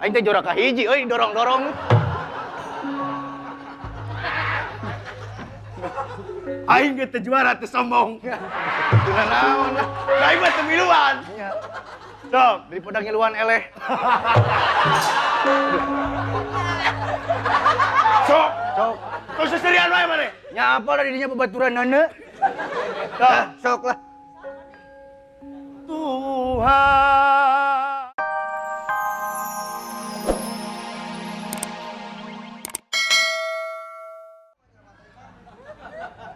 Aing teh juara kahiji euy dorong-dorong. Aing ge teu juara teu sombong. Teu naon lah. Aing mah teu miluan. Sok, daripada ngiluan eleh. Sok, sok. Kau seserian wae maneh. Nya apa lah didinya babaturanana. Sok, sok lah. Tuhan.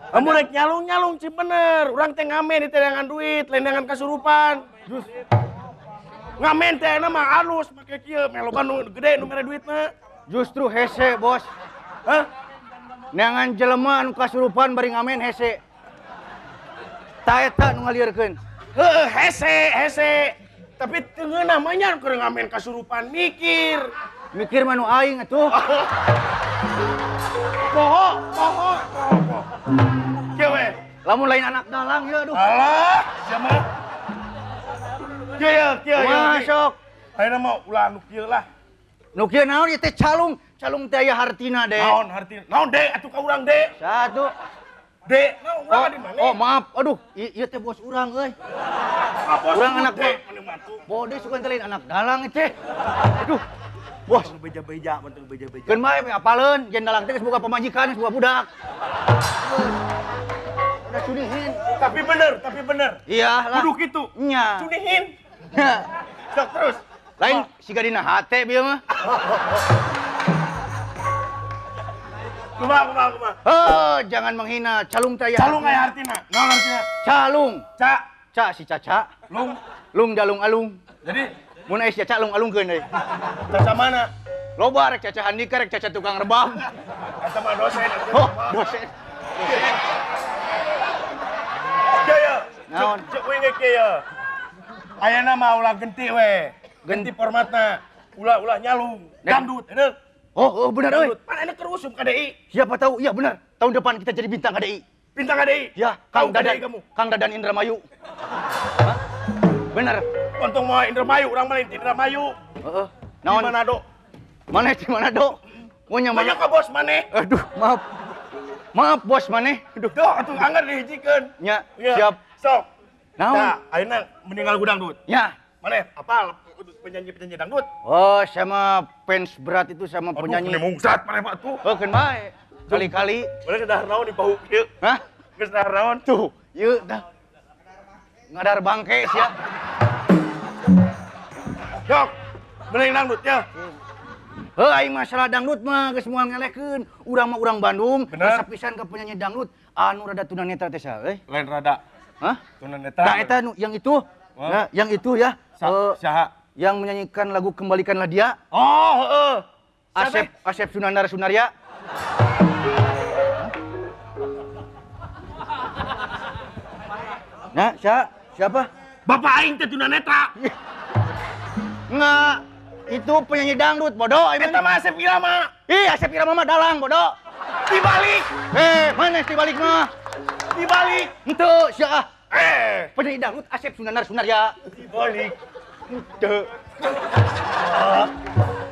Kamu rek nyalung-nyalung cing bener. Urang teh ngamen di teangan duit, lain dengan kasurupan. Terus ngamen teh mah alus make kieu, meloban nu gede nu mere duitna. Justru hese, Bos. Hah? Neangan jelema anu kasurupan bari ngamen hese. Ta eta nu ngalieurkeun. Heeh, hese, hese. Tapi teu ngeunah mah nya keur ngamen kasurupan mikir. Mikir mah nu aing atuh. Poho, poho, poho, poho. Kieu we. Lamun lain anak dalang ya aduh. Alah, sia mah. Kieu ya, kieu ya. Masuk. Ayeuna mah ulah nu kieu lah. Nu kieu naon ieu teh calung? Calung teh aya hartina, De. Naon hartina? Naon, De? Atuh ka urang, De. Satu. De, naon urang di mana? Oh, maaf. Aduh, ieu teh bos urang euy. Urang anak De. Bode sugan teh lain anak dalang teh. Aduh. Bos, beja-beja, bentuk beja-beja. Keun bae apaleun, jeung dalang teh geus boga pamajikan, geus boga budak. Udah cunihin. Tapi bener, tapi bener. Iya lah. Kudu kitu. Nya. Cunihin. Sok terus. Lain siga dina hate bieu mah. Kumaha, kumaha, kumaha. Oh, jangan menghina. Calung teh aya. Calung aya artina. Naon artina? Calung. Ca. Ca si Caca. Lung. Lung dalung alung. Jadi mun aya si Caca lung alungkeun deui. Caca mana? Loba rek Caca Handika, rek Caca tukang rebab. Eta mah dosen. Oh, dosen. Kieu ya. Naon? Cek we ge kieu ya. Ayeuna mah ulah genti we. Genti formatna. Ulah-ulah nyalung. Dangdut, enak. Oh, oh benar euy. Pan enak keur usum KDI. Siapa tahu, iya benar. Tahun depan kita jadi bintang KDI. Bintang KDI? Ya, Kang Dadan kamu. Kang Dadan Indramayu. Hah? Benar. Untung mau Indramayu, urang mah lain Indramayu. Heeh. Naon? Di Manado. Maneh di Manado? Mun nya banyak ka bos maneh. Aduh, maaf. Maaf bos maneh. Aduh, doh atuh anggar dihijikeun. Nya, siap. Sok. Naon? Nah, ayeuna meninggal lagu dangdut. Ya. Maneh apal penyanyi-penyanyi dangdut? Oh, sama fans berat itu sama penyanyi. Aduh, mungsat maneh mah tuh. Oh, keun bae. Kali-kali. Maneh dahar naon di bahu kieu? Hah? Geus dahar naon? Tuh, ieu dah. Ngadar bangke sia. Sok, mending dangdut ya. Heuh, aing masalah dangdut mah geus moal ngelehkeun. Urang mah urang Bandung, resep pisan ka penyanyi dangdut anu rada tunanetra teh saha euy? Lain rada. Hah? Tunanetra. Tah eta nu yang itu. Nah, yang itu ya. Saha? Yang menyanyikan lagu Kembalikanlah Dia. Oh, heeh. Asep Asep Sunandar Sunarya. Nah, siapa? Bapak aing teh tunanetra. Enggak, itu penyanyi dangdut, bodoh. Eta mah Asep Irama. Ih, Asep Irama mah dalang, bodoh. Dibalik. Mana dibalik mah? Dibalik. Henteu, sia. Penyanyi dangdut Asep Sunandar Sunarya. Dibalik. Henteu.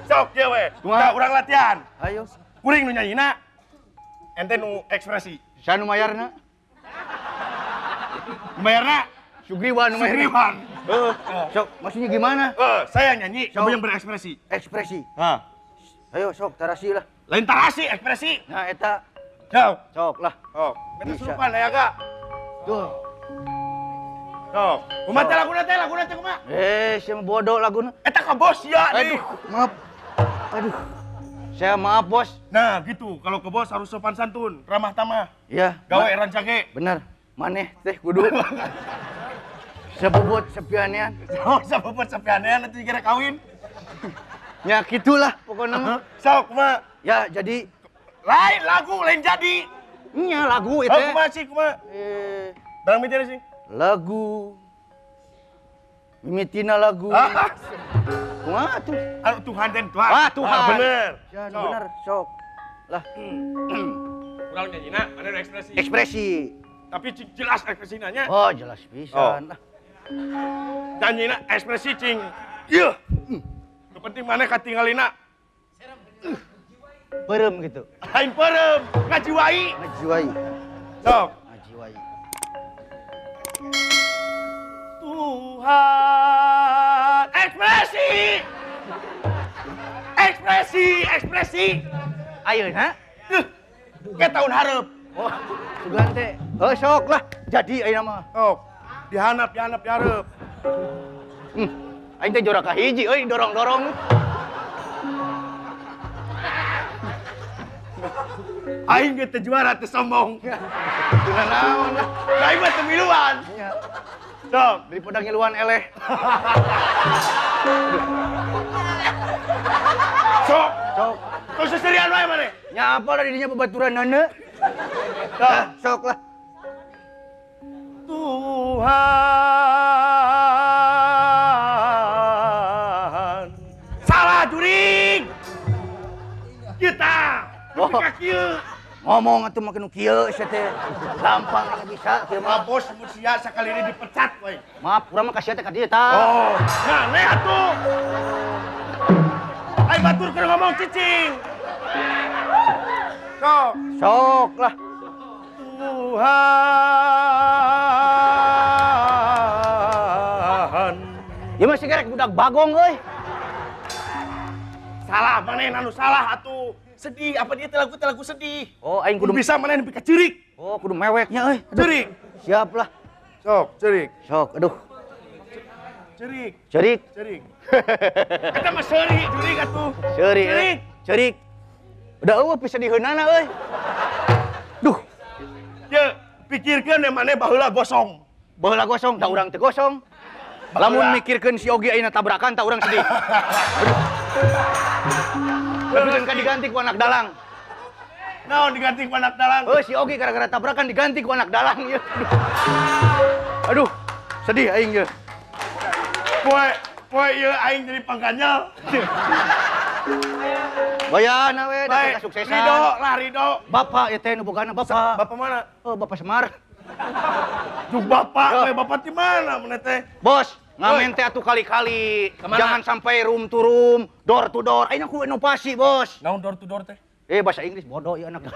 Sok kieu we. Tah urang latihan. Ayo. Kuring nu nyanyina. Ente nu ekspresi. Saha nu mayarna? Mayarna? Sugriwan nu mayarna. Sugriwan. Sok, maksudnya gimana? Saya nyanyi, kamu yang berekspresi. Ekspresi. Hah. Ayo sok tarasi lah. Lain tarasi, ekspresi. Nah, eta. Sok. Sok lah. Sok. Beta surupan ya, Kak. Tuh. Sok. Kumaha teh laguna teh, laguna teh kumaha? Sia bodoh laguna. Eta ka bos ya nih. Aduh, maaf. Aduh. Saya maaf, Bos. Nah, gitu. Kalau ke bos harus sopan santun, ramah tamah. Iya. Gawe rancage. Bener. Maneh teh kudu. Sebobot sepianean. Oh, sebobot sepianean nanti kira kawin. Ya gitulah pokoknya mah. Sok kumaha? Ya, jadi lain lagu lain jadi. Nya lagu itu. Oh, kumaha sih, kumaha? Barang mitina sih. Lagu. Mimitina lagu. Kumaha tuh? Anu Tuhan dan Tuhan. Ah, Tuhan. Ah, bener. Ya, bener, sok. Lah. Urang nyanyina, mana ekspresi. Ekspresi. Tapi jelas ekspresinya. Oh, jelas pisan lah. Nyanyina ekspresi cing. Iya. Nu penting maneh katinggalina. Perem gitu. Lain perem, ngajiwai. Ngajiwai. Sok. Ngajiwai. Tuhan, ekspresi. Ekspresi, ekspresi. Ayeuna? Ke tahun hareup. Oh, sugan teh. Heuh sok lah, jadi ayeuna mah. Sok. Dihanap, dihanap, dihareup. Aing teh jora ka hiji euy, dorong-dorong. Aing ge teu juara teu sombong. Teu naon lah. Aing mah teu miluan. Nya. Sok, daripada ngiluan eleh. Sok, sok. Tong seserian wae maneh. Nya apa lah didinya babaturanana. Sok, sok lah. Tuhan. Salah juring. Kita oh. Ngomong atuh make nu kieu sia teh. Gampang nya bisa kieu mah. Bos mun sia sakali ini dipecat we. Maaf, urang mah ka sia teh ka dieu tah. Oh, nganeh atuh. Ai batur keur ngomong cicing. Sok. Sok lah. Tuhan. Ieu mah siga rek budak bagong euy. Salah maneh anu salah atuh. Sedih, apa dia lagu lagu sedih. Oh, aing kudu bisa maneh nepi ka ceurik. Oh, kudu meweknya euy. Ceurik. Siap lah. Sok, ceurik. Sok, aduh. Ceurik. Ceurik. Ceurik. Eta mah seuri, jurig atuh. Seuri. Ceurik. Ceurik. Udah eueuh pisediheunana euy. Duh. Ye, pikirkeun we maneh baheula gosong. Baheula gosong, da urang teu gosong. Lamun mikirkeun si Ogi ayeuna tabrakan, tak urang sedih. Tapi kan diganti ku anak dalang. Naon diganti ku anak dalang? Oh, si Ogi gara-gara tabrakan diganti ku anak dalang ya. Aduh. Aduh, sedih aing ye. Poe, poe ieu aing jadi pangganjal. Bayana we da kesuksesan. Ridho lah Ridho. Bapak ieu teh nu bogana bapak. Bapak mana? Oh, Bapak Semar. Juk bapak, we bapak di mana maneh teh? Bos, ngamen teh atuh kali-kali. Jangan sampai room to room, door to door. Ayeuna kudu inovasi, Bos. Naon door to door teh? Bahasa Inggris bodoh ieu anak.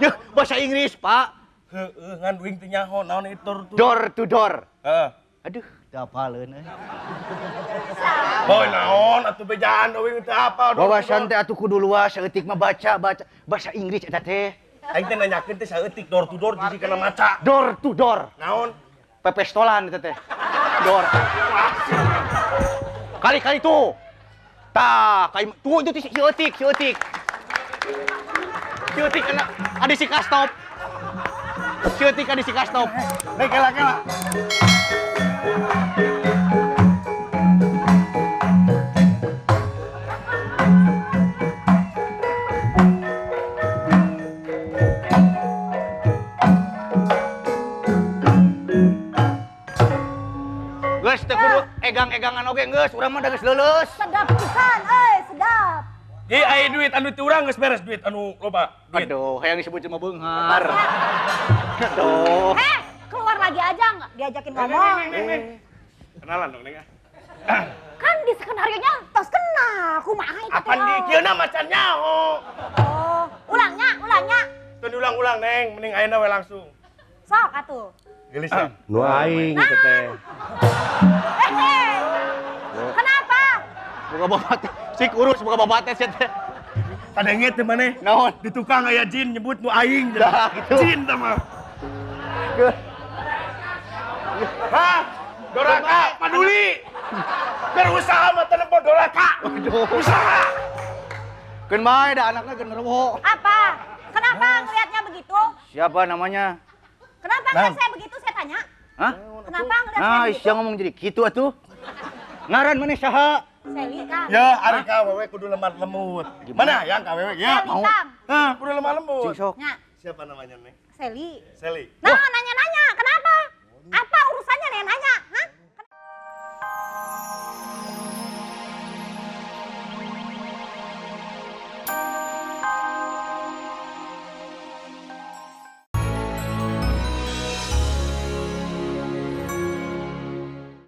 Yeuh, bahasa Inggris, Pak. Heueuh, ngan uing teh nyaho naon itu door to door. Door to door. Heeh. Aduh, teu apaleun euy. Boy, naon atuh bejaan uing teu apal. Wawasan teh atuh kudu luas, saeutik mah baca, baca bahasa Inggris eta teh. Aing teh nanyakeun teh saeutik door to door jadi kana maca. Door to door. Naon? Pepestolan eta teh. Door. Kali-kali tuh. Tah, kai tuh itu si eutik, si eutik. Si eutik kena ada si kastop. Si eutik ada si kastop. Nek kela-kela. Geus teu kudu egang-egangan oge geus, urang mah da geus leuleus. Sedap pisan euy, sedap. Ieu aya duit anu ti urang geus beres duit anu loba. Duit. Aduh, hayang disebut cuma beunghar. Aduh. Keluar lagi aja nggak diajakin ngomong. Neng. Kenalan dong, Neng. Kan di skenario-nya tos kenal, kumaha itu teh. Apan di kieu na macan nyaho. Oh, ulangnya, ulangnya. Teu diulang-ulang, Neng, mending ayeuna we langsung. Sok atuh. Gelis ya? Nu aing teh. Kenapa? Boga bapak teh, sik urus boga bapak teh sia teh. Kadenge teh maneh? Naon? Di tukang aya jin nyebut nu aing. Dah gitu. Jin teh mah. Hah? Doraka, paduli. Berusaha mah teu nempo doraka. Waduh. Usaha. Keun bae da anakna genderuwo. Apa? Kenapa ngelihatnya begitu? Siapa namanya? Kenapa ngeliat saya begitu, saya tanya? Hah? Kenapa ngeliat saya Nah, begitu? sia ngomong jadi kitu atuh. Ngaran maneh saha? Seli, Kang. Ya, ari ka awewe kudu lemah lemut. Mana yang ka awewe ya? Seli, Kang. Nah, kudu lemah lembut. Cing sok. Nya. Siapa namanya, Neng? Seli. Seli. Nah, nanya-nanya, kenapa?